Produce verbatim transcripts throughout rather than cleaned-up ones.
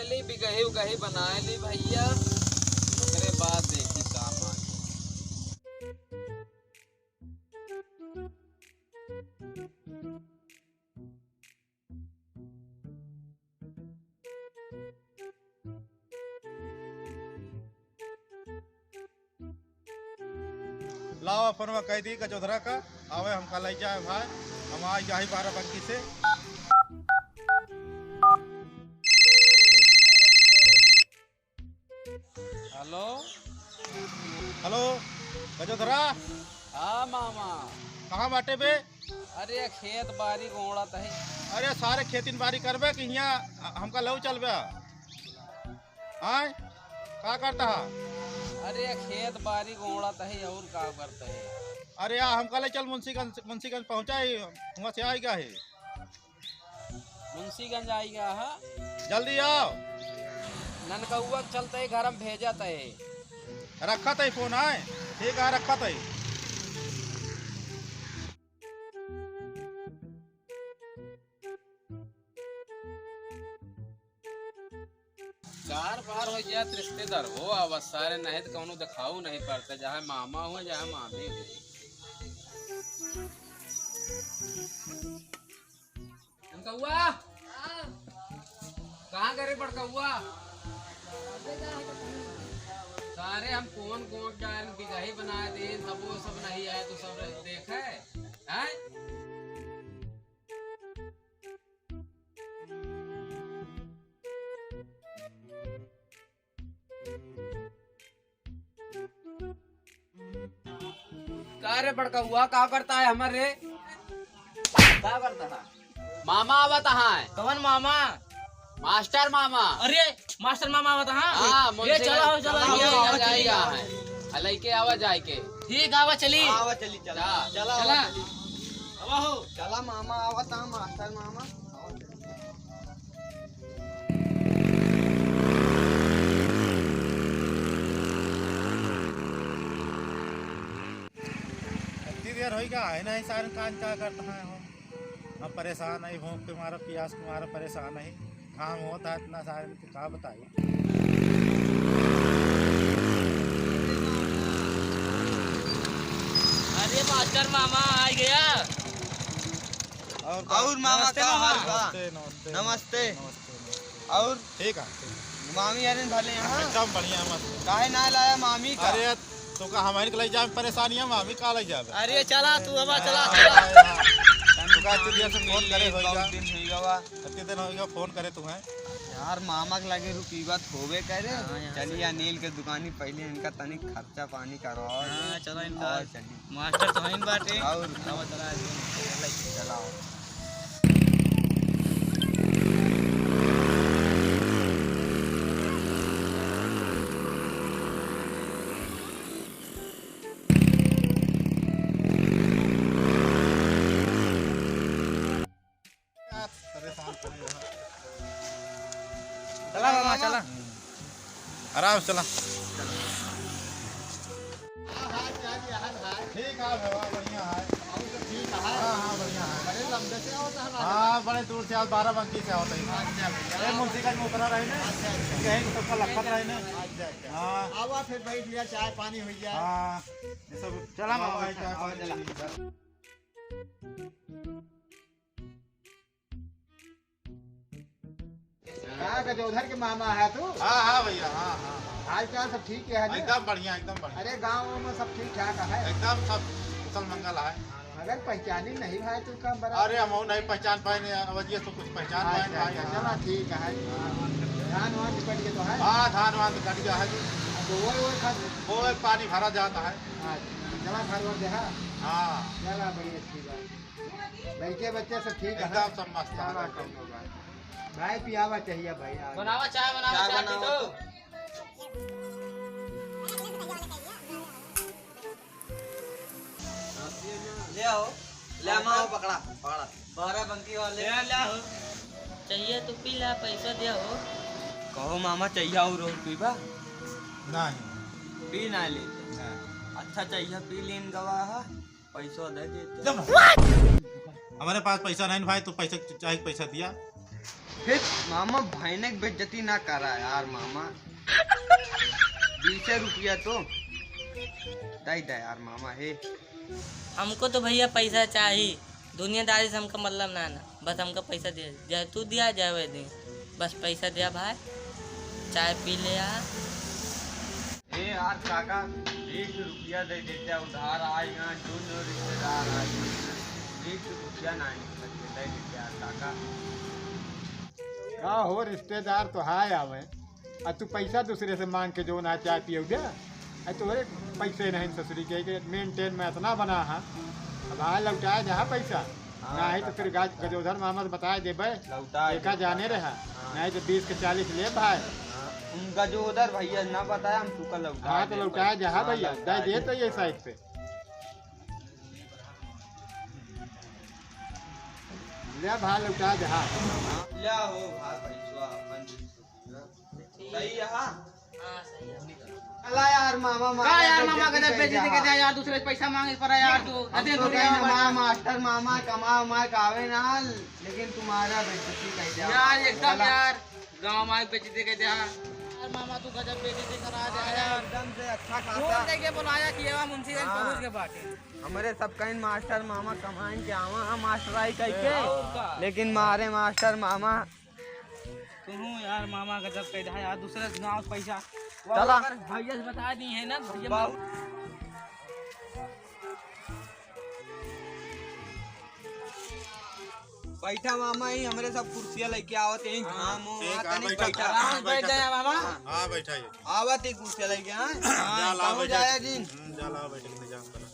ली, बिगही उगही बनाए ली भइया, ओकरे बाद देखी काम आई। लावा फोनवा कह दी गजोधरा का, आवे हमका लइ जाए भाई, हम आई जाही बाराबंकी से। हेलो। हेलो, गजोधरा। हाँ मामा। कहाँ बाटे बे? अरे खेत बारी गोड़त है। अरे सारे खेतिन बारी करबे कि हियाँ हमका लऊ चलबे? आय, का करत हा? अरे खेत बारी गोड़त है और का करत है? अरे आ, हमका ले चल मुंशीगंज, मुंशीगंज पहुँचा ही, हुआँ से आइगा है। मुंशीगंज आइगा है। जल्दी आओ। ननकउआ के चलते ही घर में भेजत है। रखत है फोन, आय? ठीक है, रखत है। चार बार होइ जात रिश्तेदार हो, अब सारे नहीं तो कौनो दिखाऊ नहीं पड़ते, चाहे मामा हो, चाहे मामी हो। बड़कउआ, कहाँ करे बड़कउआ? सारे हम कौन गोट डाल बिगही बना दे, तब वो सब नहीं आए तो सब देखे, हैं? का रे बड़कउआ, का करत है हमर रे? का करत है? मामा आवत है। कवन मामा? मास्टर मामा। अरे, मास्टर मामा आवत है। हाँ, ये मुंशी चला हो, चला, चला हो, ये, ये, चला, ये, चला। आ, लइके आवा जाए के। ठीक, आवा चली। आवा चली, चला। जा। चला, चला। आवा चली। आवा हो। चला मामा आवत है, मास्टर मामा। इतनी देर होइगा, है नहीं सारे कान का करत है हम। हम परेशान है, भूख के मारा, प्यास के मारा परेशान है। घाम होत है इतना सारे में, तो का बताई? अरे मास्टर मामा आ गया। और का? और मामा नमस्ते का मामा। हाल बा? नमस्ते, नमस्ते। नमस्ते। नमस्ते, नमस्ते। और ठीक है। मामी यार भले यहाँ? एकदम बढ़िया, मस्त। काहे ना लाया मामी का? अरे यार, तो का हमारे के लइ जाए परेशानी है, मामी का लइ जाए? अरे चला तू हमार, चला, हाँ, चला। हाँ, हाँ। तो का तू दिया से फोन करे होइगा? बहुत दिन होइगा बा। कितने दिन होइगा फोन करे तू हैं? यार मामा के लगे रुपीबा थोबे करे। हाँ, यहाँ चलिए से। अनिल के दुकानी पहले इनका तनिक खर्चा पानी करवाओ। हाँ, चलो इनका और चलिए। मास्टर तो हईन बाटे। और? चलाओ, चलाओ, चलाओ। चलाओ। परेशान करे हो। चला मामा, चला। आराम से चला। ठीक है बाबा, बढ़िया है। ठीक है। हाँ, हाँ, बढ़िया है। बड़े लंबे से आवत है। हाँ, बड़े दूर से आवत, बाराबंकी से आवत है। अच्छा भैया। ए, मुंशीगंज में उतरा रहे ने। अच्छा, अच्छा। कहीं तो सबका लखत रहे ने। अच्छा, अच्छा। हाँ। आवा फिर बैठ लिया, चाय पानी हो जाए। हाँ, ये सब चला मामा, बैठा, चाय आवा, पानी चला। पी ली। का गजोधर के मामा है तू? हाँ, हाँ भैया, हाँ, हाँ, हाँ। हाल चाल सब ठीक है ना? एकदम बढ़िया, एकदम बढ़िया। अरे गाँव में सब ठीक ठाक है? एकदम सब कुशल मंगल है। मगर पहचानी नहीं भाई तू का बड़ा। अरे हम नहीं पहचान पाए, नहीं, अब ये तो कुछ पहचान पाए अच्छा, भाई। अच्छा, चला ठीक है। धान वान कट के तो है? हाँ, धान वान तो कट गया है जी। अब बोए वोए खा वो पानी भरा जाता है। अच्छा, चला घर वर देहा? हाँ। चला बड़ी अच्छी बात। लड़के बच्चे सब ठीक है? एकदम सब मस्त है। चला कौनो बात। भाई पियावा चाहिए भाई, आ। बनावा चाय, बनावा चाय, चाय बनावा। पी लो। ले आओ, ले आओ, पकड़ा, पकड़ा। बाराबंकी वाले। ले आओ। चाहिए तो पी ला, पैसा दे हो। कहो मामा, चाहिए और, और पीबा? नहीं। पी ना लेते। नहीं। अच्छा चाहिए, पी लीन गवा है। पैसा दे देते। जब हमारे पास पैसा नहीं भाई, तो पैसा चाहे पैसा दिया। फिर मामा, भाई ने बेइज्जती ना करा यार मामा। बीस रुपया तो दे दे यार मामा, हे। हमको तो भैया पैसा चाही, दुनियादारी से हमका मतलब ना ना, बस हमका पैसा दे, चाहे तू दिया चाहे वह दे, बस पैसा दिया भाई, चाय पी ले यार। ए यार काका, बीस रुपया दे देते उधार, आए यहाँ जो जो रिश्तेदार आए, बीस रुपया ना दे देते यार काका। का हो, रिश्तेदार तो हाय आवे, आ तू पैसा दूसरे से मांग के जो ना चाय पियो दे, आ तोरे पैसे नहीं ससुरी के, के maintain में इतना बना है। अब हाँ लौटाए जहाँ पैसा, हाँ, नहीं तो फिर लौटा गाज-, दे। गजोधर मामा से बताए देबे, लौटा देखा दे, जाने लौटा रहा, दे। हाँ। नहीं तो बीस के चालीस ले भाई। हाँ, हम गजोधर भैया ना बताए, हम तुका लौटा हाँ, तो दे लौटाए भाई। जहाँ हाँ, भैया, लौटा दे दे दे। तो ये हाँ। Side पे। ले भाई लौटा दे, हाँ। ले हो भाई पैसा अपन। सही है, हाँ? हाँ, सही है। चला यार मामा, का मामा यार, मामा गजब बेइज्जती कर दिया यार, दूसरे से पैसा मांगे पड़ा यार तू। हम अरे तो गए ना मामा, मास्टर मामा कमा उमा के आवे ना, लेकिन तुम्हारा बेइज्जती कर दिया। यार एकदम चला। यार, गाँव में बेइज्जती कर दिया। यार मामा तू गजब बेइज्जती करा दे हाँ यार। एकदम से अच्छा खासा। फोन करके बुलाया कि एवा मुंशीगंज हाँ। पहुँच के बाटे। हमरे सब कहीं मास्टर मामा कमाइन के आवा, हम मास्टराई कह के। और का? लेकिन मारे मास्टर मामा। तू यार मामा गजब कह दिया यार, दूसरे गाँव से पैसा। चला। अगर भैया से बता दी है ना, भैया बहुत। बैठा मामा, ही हमरे सब कुर्सियाँ लेके आवत, यहीं हाँ। घाम हो, ठीक है, तनी बैठा। बैठा। हाँ, बैठ बैठा। जाया मामा। हाँ, बैठा ये। आवत ही कुर्सियाँ लेके, हाँ? हाँ, जा ला, कहूँ बैठा। जाया जी? हम्म, जा ला, बैठा, ले जा, चला।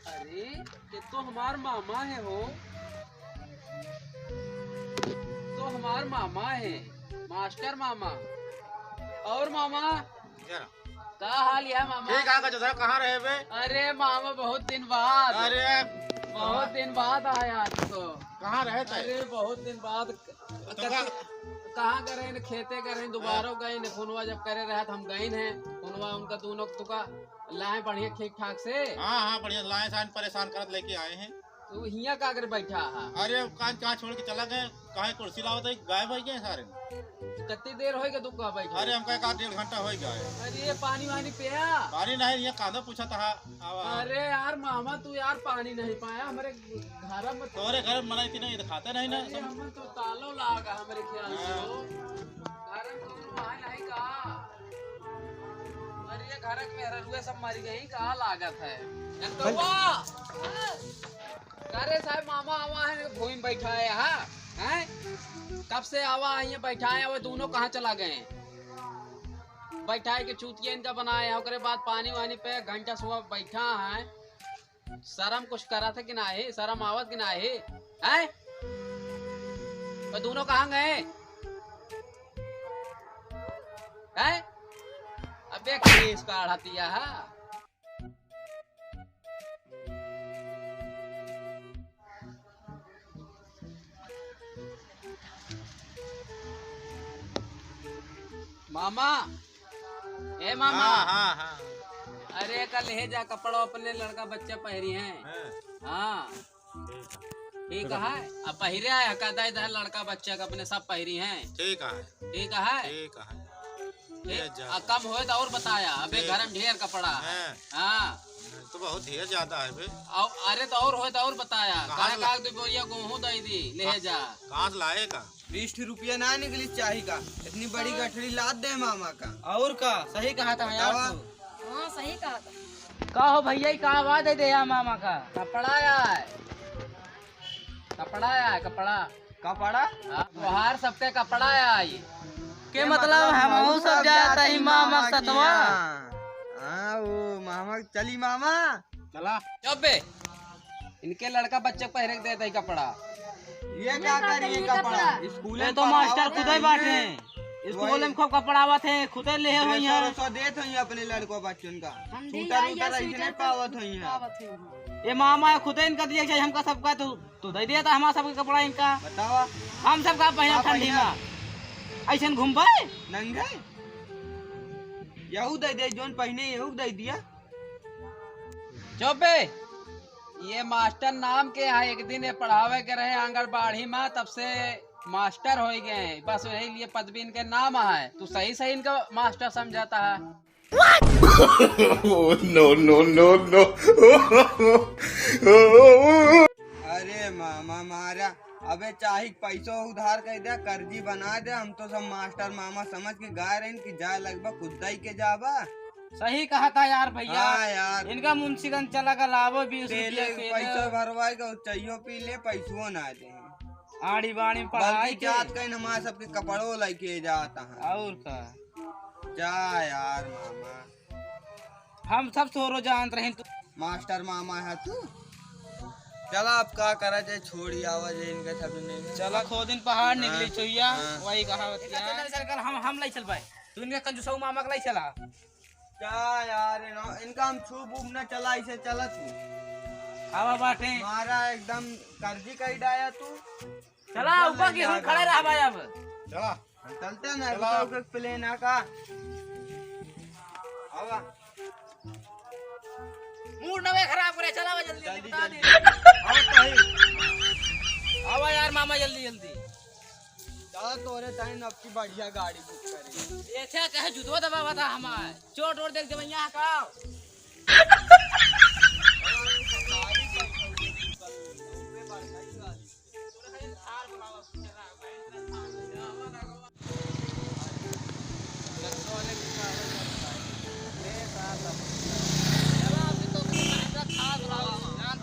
अरे, ये तो हमार मामा है हो। तो हमार मामा है, मास्टर मामा। और मामा, जरा। का हाल है मामा? ठीक है, गजोधर, कहाँ रहे बे? अरे मामा, बहुत दिन बाद। अरे। बहुत दिन बाद आया आज तो। कहाँ रहे थे? अरे, बहुत दिन बाद। तो का- कहाँ करे न, खेते करे न, दोबारा हाँ। गए न, फोनवा जब करे रहा त हम गए न, फोनवा उनका दोनों तुका लाए बढ़िया ठीक ठाक से। हाँ, हाँ, बढ़िया लाए सान, परेशान करत लेके आए हैं। तू हियाँ का करे बैठा है? अरे, कान कहाँ छोड़ के चला गए, कहाँ कुर्सी लावत है, गायब हो गए सारे। कितनी देर होई गए तुका बैठा? अरे, हमका एक आध डेढ़ घंटा हो गया है। अरे, ये पानी वानी पिया? पानी नहीं, ये कांदा पूछा था। आवा। अरे यार मामा, तू यार पानी नहीं पाया हमरे घर में। तोरे घर में बनाई थी ना, ये तो खाते नहीं ना, अरे, सब। हमन तो तालो लागा हमरे ख्याल से हाँ। हो। घर में कौनो है नहीं का? अरे, ये घर के मेहररुए सब मर गई, का लागत है? जनतवा! अरे साहब, मामा आवा है, भूमि बैठा है, हाँ? हैं? कब से आवा है, ये बैठा है, वो दोनों कहाँ चला गए? बैठा है कि चूतिया इनका बनाया है, ओकरे बाद पानी वानी पे घंटा सुबह बैठा है। शरम कुछ करत है कि नाही? शरम आवत कि नाही? हैं? वो दोनों कहाँ गए? हैं? अबे केस काढ़तिया है। मामा, ए मामा। हाँ, हाँ, हाँ। अरे, कल ले जा कपड़ा, अपने लड़का बच्चा पहिरी हैं। हाँ। हाँ। ठीक है। ठीक है, अब पहिरे आए, कहता इधर लड़का बच्चा का अपने सब पहिरी हैं। ठीक है। ठीक है। ठीक है। ठीक, ले जा। आ, कम होए तो और बताया, अबे ठीक। घर में ढेर कपड़ा है। हाँ। हाँ। तो बहुत ढेर ज्यादा है बे। और, अरे तो और होए तो और बताया, कहाँ काहे से ला- कहा दो बोरिया गेहूं दे दी, ले कहाँ- जा। कहाँ से लाए का? बीस ठो रुपया ना निकली चाही का? इतनी बड़ी गठरी लाद दे मामा का। और का? सही कहा था यार बतावा। तू। हाँ, सही कहा था। का हो भैया, ई का आवाज दे दे यार मामा का? कपड़ा आय। कपड़ा आय, कपड़ा। कपड़ा? हाँ, तोहार सबके कपड़ा आय। के के मतलब मतलब हमहू हमहू सब सब जात जात हई हई मामा मामा के सतवा। यहाँ। हाँ, ओ मामा, चली मामा। चला। चुप बे। इनके लड़का बच्चे को पहिरे के देत हई कपड़ा। ये का करी ये कपड़ा? स्कूल ये में तो मास्टर पढ़ावत खुदे है बाटे। ये। स्कूल में खूब कपड़ा आवत है, खुदे लेहे होई हैं। सौ देत होई अपने लड़को बच्चन का। हम भी छूटा आई रूटा ऐसे रही नहीं विचार पावत होई हैं। पावत है। ये मामा है, खुदे इनका दिए के चाहिए हमका सबका, तो, तो दे दिया था हमारा सबके कपड़ा इनका। बतावा। हम सबका पहना का ठंडी पहना? में। ऐसे घूमबे? नंगे? यहू दे दे, जोन पहने यहू दे दिया। चुप बे। ये मास्टर नाम के है, एक दिन ये पढ़ावे के रहे आंगनबाड़ी में, तब से मास्टर होइ गए हैं। बस यही लिए पदवी इनके नाम है। तू सही सही इनका मास्टर समझाता है। Oh, no, no, no, no. अरे मामा मारा, अबे चाहे पैसो उधार कर दे, कर्जी बना दे, हम तो सब मास्टर मामा समझ के गा रहे हैं कि जाए लगबा खुद दई के जाबा। सही कहा था यार भैया। हाँ यार। इनका मुंशीगंज चला गल आवो, बीस तेले रुपया के पैसो ले। भरवाए के और चाहियो पी ले, पैसो ना दे। आड़ी बाड़ी में पढ़ाई बल्कि के। जात कहीं हमारे सबके कपड़ो लेके जाता है। और का। जा यार मामा। हम सब तोरो जानत रहे तू। मास्टर मामा है तू। चला अब का करा जाए, छोड़ी आवा जाए इनका सब नहीं। चला खो दिन पहाड़ निकली हाँ। चोइया, हाँ। वही कहावत है। चल, चल, चल, हम, हम लाई चल भाई। तू इनका कंजूसऊ मामा के लाई चला। जा यार, इनो-, इनका हम छू बूब न चला, इसे चला तू। आवा बाटे। मारा एकदम कर्जी कर डाया तू। चला, ऊपर की हूँ खड़े रह भाई अब। हम चलते हैं ना, रुको, रुको, प्लेन आ का। आवा। मूड नवे खराब करे, चला आवा जल्दी, जल्दी, जल्दी, बता जल्दी। दे। आवा तो ही। आवा यार मामा, जल्दी, जल्दी। चला तोरे टाइम अब की बढ़िया गाड़ी बुक करे। देखा कहे जुतवा दबा बता हमार। चोट ओट देख जब यहाँ का।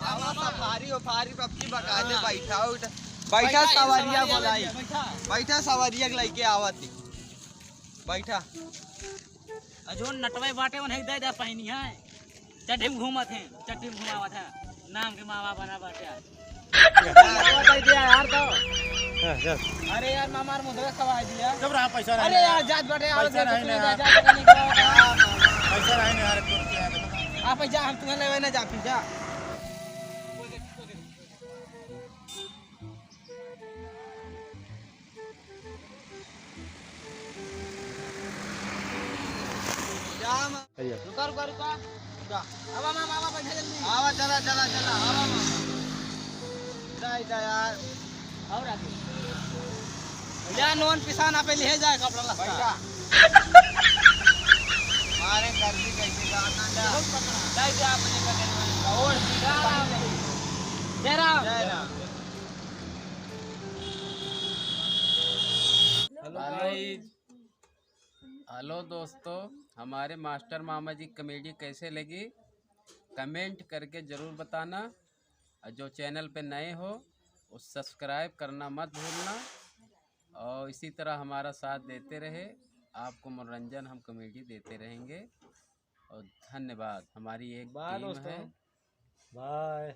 आवा सफारी उफारी पक्की बका दे, बैठा उठ। बैठा सवारिया बोलाई। बैठा सवारिया के लेके आवत ही। बैठा। आ जोन नटवे बाटे उन्हें दे दे पहनी है। चड्ढी में घूमत हैं, चड्ढी में घुमावत है। नाम के मामा बना बाटे। दे दिया यार तो। अरे यार मामा मुझे खवा दिया। जब रहा पैसा अरे नहीं यार जात बाटे, आवत पैसा जात नहीं बाटे, ना। जात बाटे, नहीं खावा। पैसा नहीं यार, तुम क्या है? आप जा, हम तुम्हें लेवे ना जा, फिर जा। जा मामा। रुका, रुका, रुका। जा। आवा मामा, आवा, बैठा जल्दी। आवा, चला, चला, चला, आवा मामा। जा, जा यार। और आगे। या नॉन पिसान पे ले जाए कपड़ा लत्ता। बैठा। मारे घर भी कैसे जाना जा। जाए जा अपने बगल में। और सीधा आराम से। जय राम। जय राम। हेलो गाइस, हेलो दोस्तों, हमारे मास्टर मामा जी कॉमेडी कैसे लगी, कमेंट करके ज़रूर बताना। और जो चैनल पे नए हो, वो सब्सक्राइब करना मत भूलना। और इसी तरह हमारा साथ देते रहे, आपको मनोरंजन हम कॉमेडी देते रहेंगे। और धन्यवाद। हमारी एक बाय टीम दोस्तों। है। बाय।